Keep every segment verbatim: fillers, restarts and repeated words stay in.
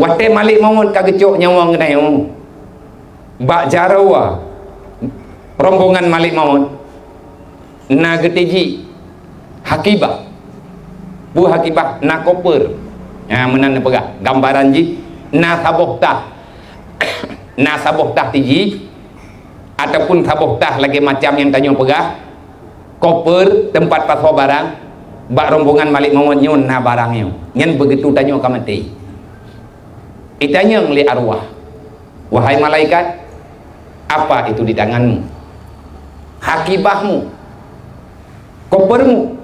Watée Malik Maut ka geucok nyawöng geutanyoe, bak jaroe rombongan Malik Maut na geutiji hakibah. Peue hakibah? Na koper. Ha, meunan neupeugah. Gambaran jih na saboh tah. Na saboh tah tiji, ataupun saboh tah lagée macam nyang tanyoe peugah, koper, teumpat pasoe barang, bak rombongan Malik Maut nyoe na barang nyoe. Nyan begitu tanyoe ka maté. Itanyong lé arwah, "Wahai malaikat, apa itu di tanganmu? Hakibahmu, kopermu,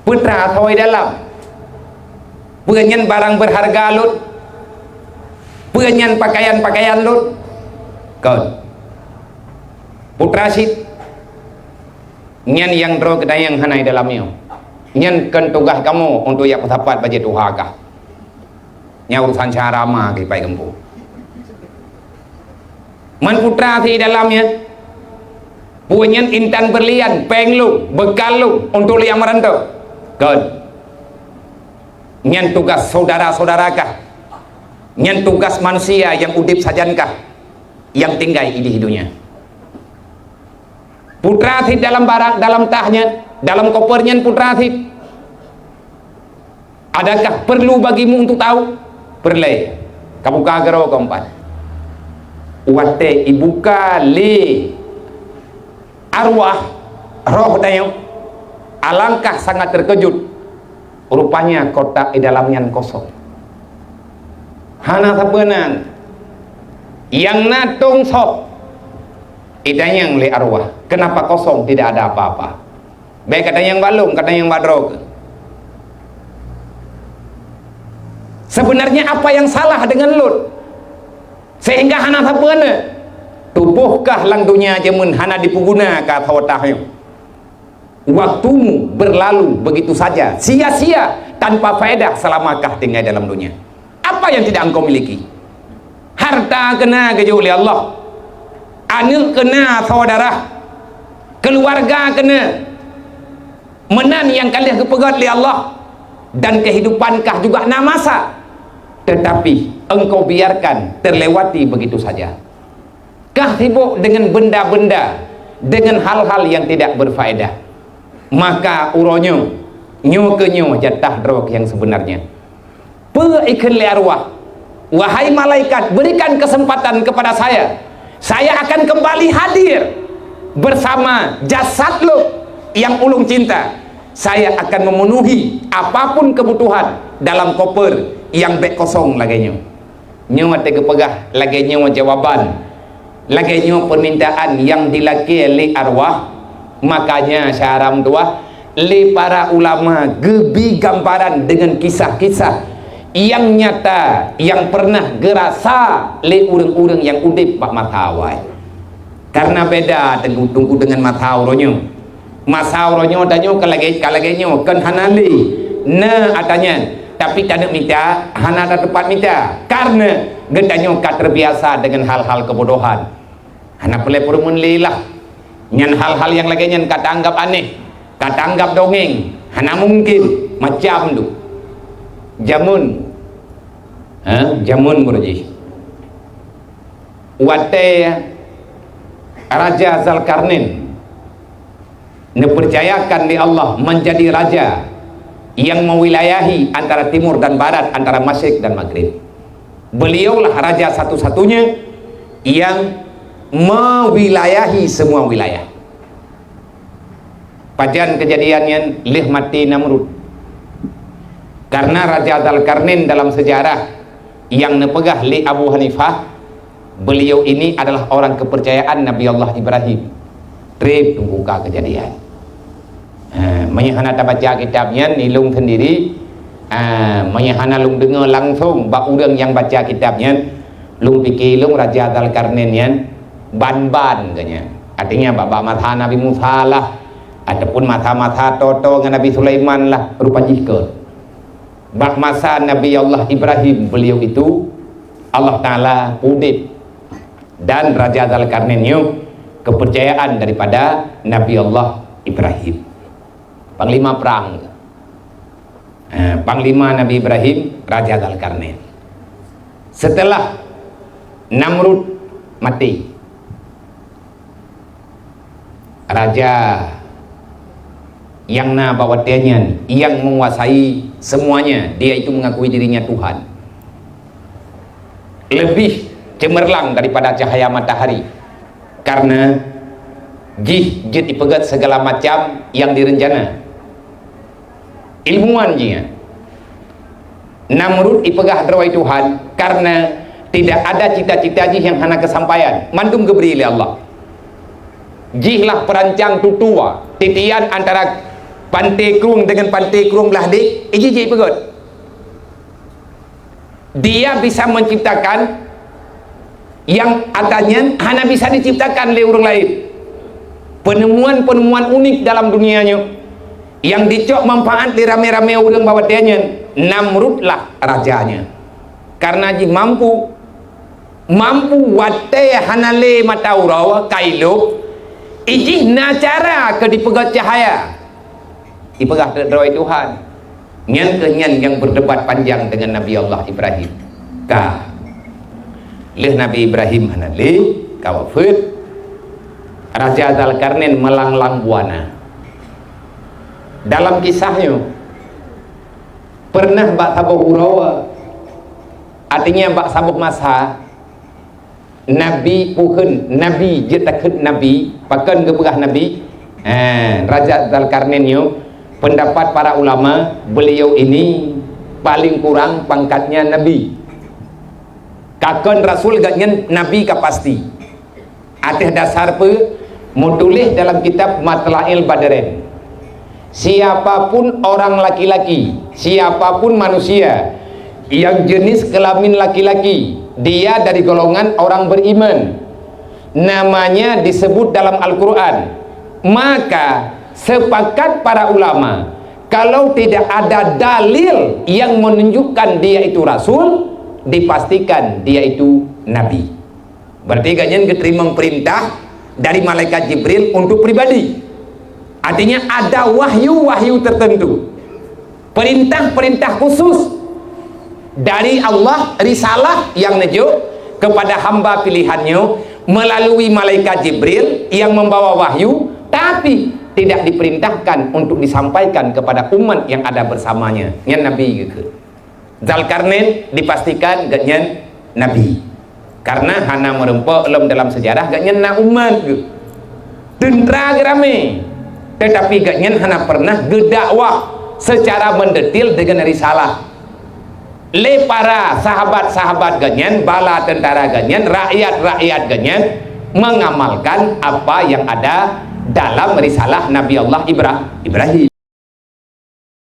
peue teuh asoe dalam? Peue nyan barang beurharga lôn? Peue nyan pakaian-pakaian lôn?" Kon, "Putra cit, nyan nyang droe geutanyoe hana di dalam nyoe. Nyan kon tugaih kamoe untuk jak peusapat bajée tuha kah." Nyan urusan cara ma keu ipai geumpu. Man putra cit dalam nyan, peue nyan intan beurlian, péng lôn, beukal lôn untuk lé nyang meuranto? Kon. Nyan tugaih syedara-syedara kah? Nyan tugaih manusia nyang udeb sajan kah, nyang tinggai idéh donya? Putra cit dalam barang, dalam tah nyan, dalam koper nyan putra cit. Adakah perlu bagimu untuk tahu? Peureulée. Ka buka keudroe keumpat. Watée ibuka lé arwah, roh tanyoe, alangkah sangat terkejut. Rupanya kotak di dalam nyan kosong. Hana sapeue nan. Nyang na tong soh. Itanyong lé arwah, "Kenapa kosong, tidak ada apa-apa?" Bék katanyong bak lôn, katanyong bak droe kheueh. Sebenarnya apa yang salah dengan lôn? Sehingga hana sapeue na. Tuboh kah lam donya jameun hana dipeuguna keu asoe tah nyoe. Waktumu berlalu begitu saja, sia-sia, tanpa faedah selama kah tinggai dalam donya. Apa yang tidak engkau miliki? Harta keu na geujok lé Allah. Aneuëk keu na syedara. Keuluwarga keu na. Meunan nyang ka lheueh geupeugét lé Allah. Dan kehidupan kah juga na masa. Tetapi engkau biarkan terlewati begitu saja. Kah sibuk dengan benda-benda, dengan hal-hal yang tidak berfaedah. Maka uroe nyoe, nyoe keuh nyoe jatah droe nyang sebenarnya. Peue ikheun lé arwah, "Wahai malaikat, berikan kesempatan kepada saya. Saya akan kembali hadir bersama jasad lôn nyang ulôn cinta. Saya akan memenuhi apapun kebutuhan dalam koper nyang bék kosong lagée nyoe." Nyoe watée geupeugah lagée nyoe jawaban, lagée nyoe peumintaan nyang dilakée lé arwah, makanya syedara meutuwah, lé para ulama geubi gambaran deungon kisah-kisah nyang nyata nyang pernah geurasa lé ureuëng-ureuëng nyang udeb bak masa awai. Karena beda teungku-teungku deungon masa uroe nyoe. Masa uroe nyoe tanyoe ka lagée, ka lagée nyoe, kon hana lé. Na ata nyan, tapi taneuk mita, hana ata teumpat mita. Karena geutanyoe ka terbiasa dengan hal-hal kebodohan. Hana peureulée peurumun lé lah. Nyan hal-hal nyang lagée nyan ka taanggab aneh, ka taanggab dongeng. Hana mungkin, macam tu. Jameun, ha, jameun meureuji. Watée Raja Zalkarnain neupercayakan lé Allah menjadi raja yang mewilayahi antara timur dan barat, antara masyrik dan maghrib. Beliaulah raja satu-satunya yang mewilayahi semua wilayah. Pajan keujadian nyan lheueh maté Namrud. Karena Raja Dzalkarnain dalam sejarah nyang neupeugah lé Abu Hanifah, beliau ini adalah orang kepercayaan Nabi Allah Ibrahim. Treb teubuka keujadian. Ha, meunyoe hana tabaca kitab nyan, ilong sendiri, ha, meunyoe hana lôn deungoe langsong bak ureuëng nyang baca kitab nyan, lôn pike ilong Raja Dzalkarnain nyan ban-ban geuh nyan. Artinya, bak, bak masa Nabi Musa lah, ataupun masa-masa toe-toe ngon Nabi Sulaiman lah, rupa jih keu. Bak masa Nabi Allah Ibrahim, beliau itu Allah Taala udeb, dan Raja Dzalkarnain nyoe kepercayaan daripada Nabi Allah Ibrahim. Panglima perang. Eh, panglima Nabi Ibrahim, Raja Dzalkarnain. Setelah Namrud mati, raja nyang na bak watée nyan, nyang menguasai semuanya, dia itu mengakui dirinya Tuhan. Lebih cemerlang daripada cahaya matahari, karena jih jeuet ipeugét segala macam nyang direncana. Ilmuwan jih nyan. Namrud ipeugah droe Tuhan karena tidak ada cita-cita jih nyang hana keusampaian. Mandum geubri lé Allah. Jih lah perancang tutua, titian antara panté krueng dengan panté krueng blah dék, iji jih ipeugét. Dia bisa menciptakan nyang ata nyan hana bisa diciptakan lé ureuëng laén. Penemuan-penemuan unik dalam dunia nyoe nyang dicok manfaat lé ramé-ramé ureuëng bak watée nyan, Namrud lah rajanya. Karena jih mampu, mampu watée hana lé mata uroe ka ilôp, ijih na cara keu dipeugét cahaya. Ipeugah teuk droe Tuhan. Nyan keuh nyan nyang berdebat panjang dengan Nabi Allah Ibrahim. Ka. Lheueh Nabi Ibrahim hana lé, ka wafeuet, Raja Dzalkarnain meulanglang buana. Dalam kisah nyoe, pernah bak saboh uroe, artinya bak saboh masa, Nabi peuhen, Nabi jeuet takheun Nabi, pakon geupeugah Nabi? Eh, Raja Dzalkarnain nyoe, pendapat para ulama, beliau ini paling kurang pangkatnya Nabi. Ka kon Rasul, gobnyan Nabi ka pasti. Ateueh dasar peue? Meutuléh dalam kitab Matla'il Badrain. Siapapun orang laki-laki, siapapun manusia yang jenis kelamin laki-laki, dia dari golongan orang beriman. Namanya disebut dalam Al-Quran. Maka, sepakat para ulama, kalau tidak ada dalil yang menunjukkan dia itu rasul, dipastikan dia itu nabi. Berarti gobnyan geuteurimong peurintah dari malaikat Jibril untuk pribadi. Artinya, ada wahyu-wahyu tertentu, perintah-perintah khusus dari Allah, risalah nyang neujok kepada hamba pilihan-Nya melalui malaikat Jibril yang membawa wahyu, tapi tidak diperintahkan untuk disampaikan kepada umat yang ada bersamanya. Nyan Nabi geukheun. Dzalkarnain dipastikan gobnyan nabi. Karena hana meurumpok lom dalam sejarah gobnyan na umat geuh. Teuntra geuh ramé. Tetapi gobnyan hana pernah geudakwah secara mendetil dengan risalah. Lé para sahabat-sahabat gobnyan, bala teuntara gobnyan, rakyat-rakyat gobnyan mengamalkan apa yang ada dalam risalah Nabi Allah Ibra-, Ibrahim.